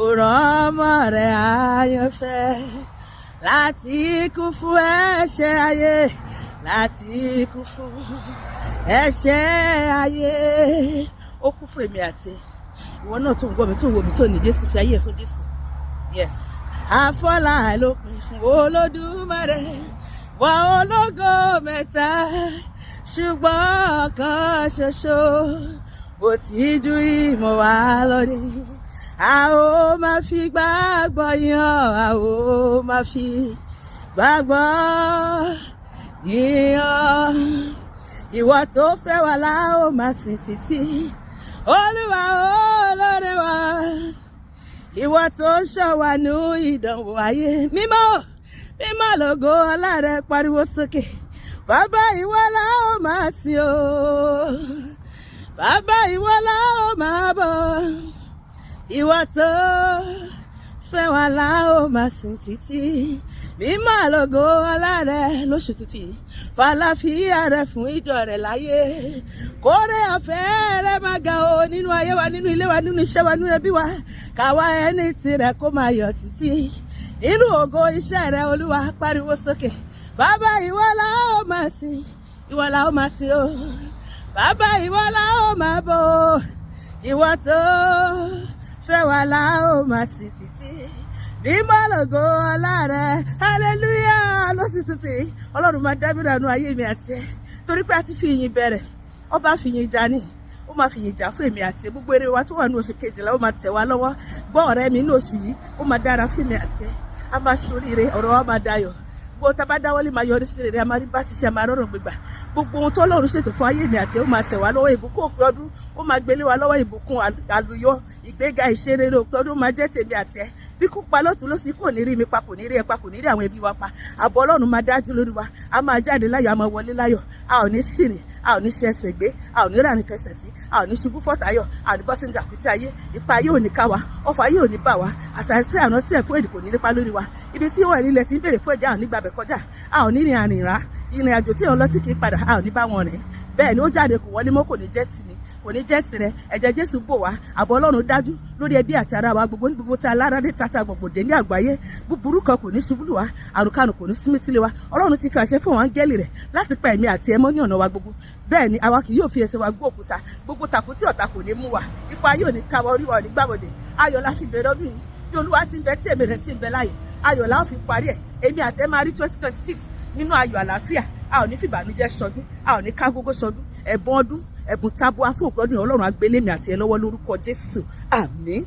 Ó rán ọmọ rẹ̀ àyànfẹ́ láti kú fún ẹ̀ṣẹ̀ ayé, láti kú fún ẹ̀ṣẹ̀ ayé. Ó kú fún èmi àti ìwọ náà tó ń gbọ́ mi, tó ń wò mí, tó ní Jésù, fi ayé ẹ̀ fún Jésù. Yes. Àfọlá ló pin fún Olódùmarè wà, ológo mẹ́ta, ṣùgbọ́n ọ̀kan ṣoṣo bó ti ju ìmọ̀ wa lọ ni. A ó máa fi gbàgbọ́ yan, a ó máa fi gbàgbọ́ yan. Ìwọ tó fẹ́ wa la ó máa sìn títí, Olúwa olóore wa. Ìwọ tó ń ṣọ́ wa nú ìdánwò ayé, mímọ́ mímọ́ lógo ọlá rẹ, pariwo sókè. Bàbá, ìwọ la ó máa sìn o. Bàbá, ìwọ la ó máa bọ̀. Ìwọ tó fẹ́ wa la ó máa sìn títí, mímọ́ lógo ọlá rẹ. Lóṣù tuntun yìí, fàlàfíà rẹ fún ìjọ rẹ láyé. Kórè ọ̀fẹ́ rẹ máa ga o nínú ayé wa, nínú ilé wa, nínú iṣẹ́ wa, nínú ẹbí wa. Káwa ẹni tirẹ̀ kó máa yọ̀ títí nínú ògo iṣẹ́ rẹ. Olúwa, pariwo sókè. Bàbá, ìwọ la ó máa sìn, ìwọ la ó máa sìn o. Bàbá, ìwọ la ó máa bọ̀ o. Ìwọ tó fẹ́ wa la ó máa sìn títí, mímọ́ lògo ọlá rẹ. Hallelujah! Lóṣù tuntun yìí, Ọlọ́run máa dábìrì àánú ayé mi àti ẹ, torí pé a ti fi ìyìn bẹ̀rẹ̀. Ọba fi ìyìn jà ní, ó máa fi ìyìn jà fún èmi àti ẹ. Gbogbo eré wa tó wà ní oṣù kejìlá, ó máa tẹ̀ wá lọ́wọ́. Gbọ́, ọ̀rẹ́ mi, ní oṣù yìí, ó máa dára fún èmi àti ẹ. A máa ṣoríire, ọ̀rọ̀ wa máa dayọ̀. Gbogbo tá a bá dáwọ́lé máa yọrí sí rere. A máa rí bá ti ṣe, a máa rọrùn gbígbà. Gbogbo ohun tó Ọlọ́run ṣètò fún ayé mi àti ẹ, ó máa tẹ̀ wá lọ́wọ́. Ìbùkún òpin ọdún, ó máa gbélé wa lọ́wọ́. Ìbùkún, àlùyọ, ìgbéga, ìṣerere òpin ọdún máa jẹ́ tèmi àti ẹ. Bí kú pa lọ́tún lọ́sí, kò ní rí mi pa, kò ní rí ẹ pa, kò ní rí àwọn ẹbí wa pa. Ààbò Ọlọ́run máa dájú lórí wa. A máa jáde láyọ̀, a máa wọlé láyọ̀. A ò ní ṣìrìn, a ò ní ṣe ẹsẹ̀ gbé, a ò ní ràní fẹsẹ̀ sí, a ò ní ṣubú fọ́tàyọ̀, a ò ní bọ́ sínú àkútí ayé. Ipa ayé ò ní ká wa, ọfà ayé ò ní bà wá, àṣàṣì àránsí ẹ̀ fún èdè kò ní nípa lórí wa. Ibi tí wọ́n ilẹ̀ ti ń béèrè fún ẹ̀jẹ̀, a ò ní gbàbẹ̀ kọjá. A ò ní rìn àrìnrà, ìrìn àjò tí òun lọ tí kì í padà, a ò ní bá wọn rìn. Bẹ́ẹ̀ ni ó jáde, kò wọlé mọ́, kò ní jẹ́ tì mí, kò ní jẹ́ tirẹ̀. Ẹ̀jẹ̀ Jésù bò wá. Ààbò Ọlọ́run dájú lórí ẹbí àti ara wa gbogbo ní gbogbo tí alára dé tata gbogbo dé ní àgbáyé. Búburú kan kò ní ṣubú lù wá, àrùnkárùn kò ní súnmí wa. Ọlọ́run sì fi àṣẹ fún àwọn áńgẹ́lì rẹ̀ láti pa ẹ̀mí àti ẹmọ́ ní ọ̀nà wa gbogbo. Bẹ́ẹ̀ ni àwa kì yóò fi ẹsẹ̀ wa gbó òkúta. Gbogbo tàkútí ọ̀tá kò ní mú wa. Ipa yóò ní ká wa, orí wa ò ní gbàbọ̀dẹ̀. Ayọ̀ la fi bẹ̀rẹ̀ ọdún yìí. Bí Olúwa ti ń bẹ, tí èmi rẹ̀ sì ń bẹ láàyè, ayọ̀ la ó fi parí ẹ̀. Èmi àti ẹ máa rí 2026 nínú ayọ̀, àlàáfíà. A ò ní fìbànújẹ́ sọdún, a ò ní ká gógó sọdún. Ẹ̀bùn ọdún, ẹ̀bùn tabua fún òpin ọdún, Ọlọ́run á gbé lé mi àti ẹ lọ́wọ́ lórúkọ Jésù. Àmín.